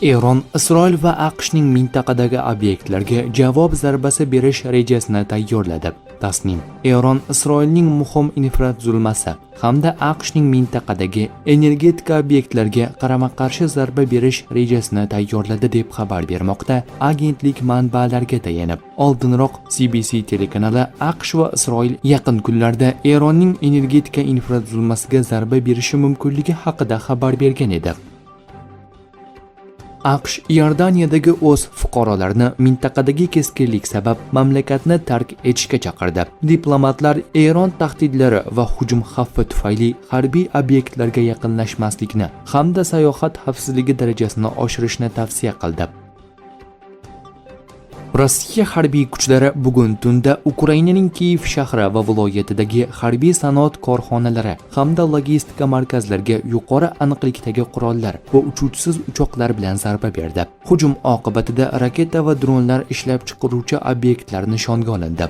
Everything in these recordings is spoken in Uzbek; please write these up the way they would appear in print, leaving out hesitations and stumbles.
Eron Isroil va AQShning mintaqadagi obyektlarga javob zarbasi berish rejasini tayyorladi. Tasnim. Eron Isroilning muhim infratuzilmasi hamda AQShning mintaqadagi energetika obyektlariga qarama-qarshi zarba berish rejasini tayyorladi, deb xabar bermoqda agentlik manbalariga tayanib. Oldinroq CBC telekanali AQSh va Isroil yaqin kunlarda Eronning energetika infratuzilmasiga zarba berishi mumkinligi haqida xabar bergan edi. AQSh Iordaniyadagi o'z fuqarolarini mintaqadagi keskinlik sabab mamlakatni tark etishga chaqirdi. Diplomatlar Eron tahdidlari va hujum xavfi tufayli harbiy obyektlarga yaqinlashmaslikni hamda sayohat xavfsizligi darajasini oshirishni tavsiya qildi. Rossiya harbiy kuchlari bugun tunda Ukrainaning Kiyev shahri va viloyatidagi harbiy sanoat korxonalari hamda logistika markazlariga yuqori aniqlikdagi qurollar va uchuvchisiz uchoqlar bilan zarba berdi. Hujum oqibatida raketa va dronlar ishlab chiqaruvchi obyektlar nishonga olindi.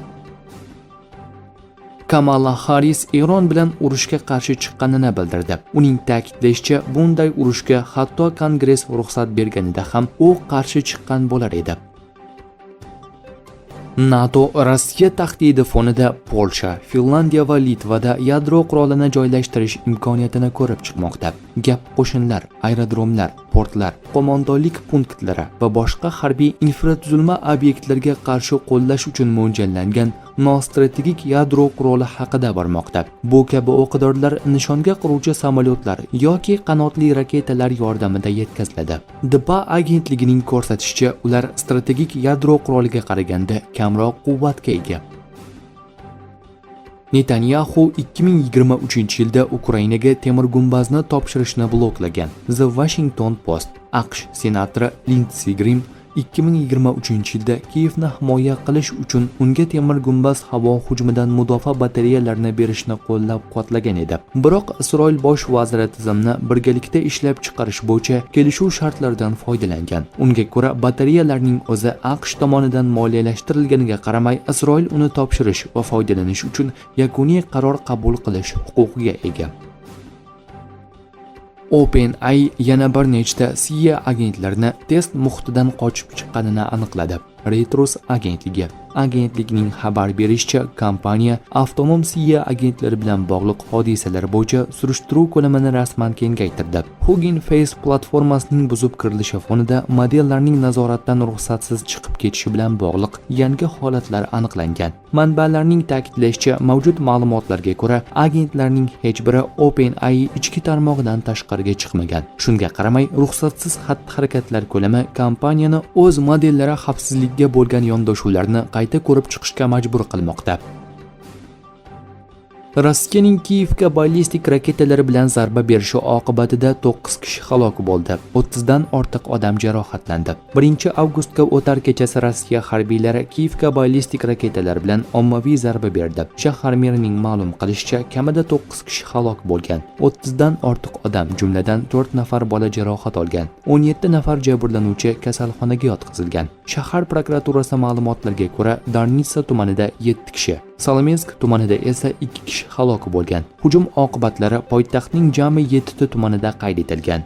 Kamala Harris Eron bilan urushga qarshi chiqqanini bildirdi. Uning ta'kidlashicha, bunday urushga hatto Kongress ruxsat berganida ham u qarshi chiqqan bo'lar edi. NATO Rossiya tahdidi fonida Polsha, Finlandiya va Litvada yadro qurolini joylashtirish imkoniyatini ko'rib chiqmoqda. Gap qo'shinlar, aerodromlar, portlar, qo'mondonlik punktlari va boshqa harbiy infratuzilma obyektlariga qarshi qo'llash uchun mo'ljallangan nostrategik yadro quroli haqida bormoqda. Bu kabi o'q-dorilar nishonga qiruvchi samolyotlar yoki qanotli raketalar yordamida yetkaziladi. DPA agentligining ko'rsatishicha, ular strategik yadro quroliga qaraganda kamroq quvvatga ega. Netanyaxu 2023-yilda Ukrainaga temir gumbazni topshirishni bloklagan. The Washington Post. AQSh senatori Lindsi Grim 2023-yilda Kiyevni himoya qilish uchun unga temir gumbaz havo hujumidan mudofaa batareyalarini berishni qo'llab-quvvatlagan edi. Biroq Isroil bosh vaziri tizimni birgalikda ishlab chiqarish bo'yicha kelishuv shartlaridan foydalangan. Unga ko'ra, batareyalarning o'zi AQSh tomonidan moliyalashtirilganiga qaramay, Isroil uni topshirish va foydalanish uchun yakuniy qaror qabul qilish huquqiga ega. OpenAI yana bir nechta CIA agentlarini test muhitidan qochib chiqqanini aniqladi. Reuters agentligi. Agentlikning xabar berishicha, kompaniya avtonom CIA agentlari bilan bog'liq hodisalar bo'yicha surishtiruv ko'lamini rasman kengaytirdi. Hugging Face platformasining buzib kirilishi fonida modellarning nazoratdan ruxsatsiz chiqib ketishi bilan bog'liq yangi holatlar aniqlangan. Manbalarning ta'kidlashicha, mavjud ma'lumotlarga ko'ra, agentlarning hech biri OpenAI ichki tarmog'idan tashqariga chiqmagan. Shunga qaramay, ruxsatsiz xatti-harakatlar ko'lami kompaniyani o'z modellari xavfsizligiga bo'lgan yondashuvlarni qayta ko'rib chiqishga majbur qilmoqda. Rossiyaning Kiyevga ballistik raketalari bilan zarba berishi oqibatida 9 kishi halok bo'ldi, 30 dan ortiq odam jarohatlandi. 1 avgustga o'tar kechasi Rossiya harbiylari Kiyevga ballistik raketalar bilan ommaviy zarba berdi. Shahar merining ma'lum qilishicha, kamida 9 kishi halok bo'lgan, 30 dan ortiq odam, jumladan 4 nafar bola jarohat olgan. 17 nafar jabrlanuvchi kasalxonaga yotqizilgan. Shahar prokuraturasi ma'lumotlariga ko'ra, Darnitsa tumanida 7 kishi, Solomensk tumanida esa 2 kishi halok bo'lgan. Hujum oqibatlari poytaxtning jami 7 ta tumanida qayd etilgan.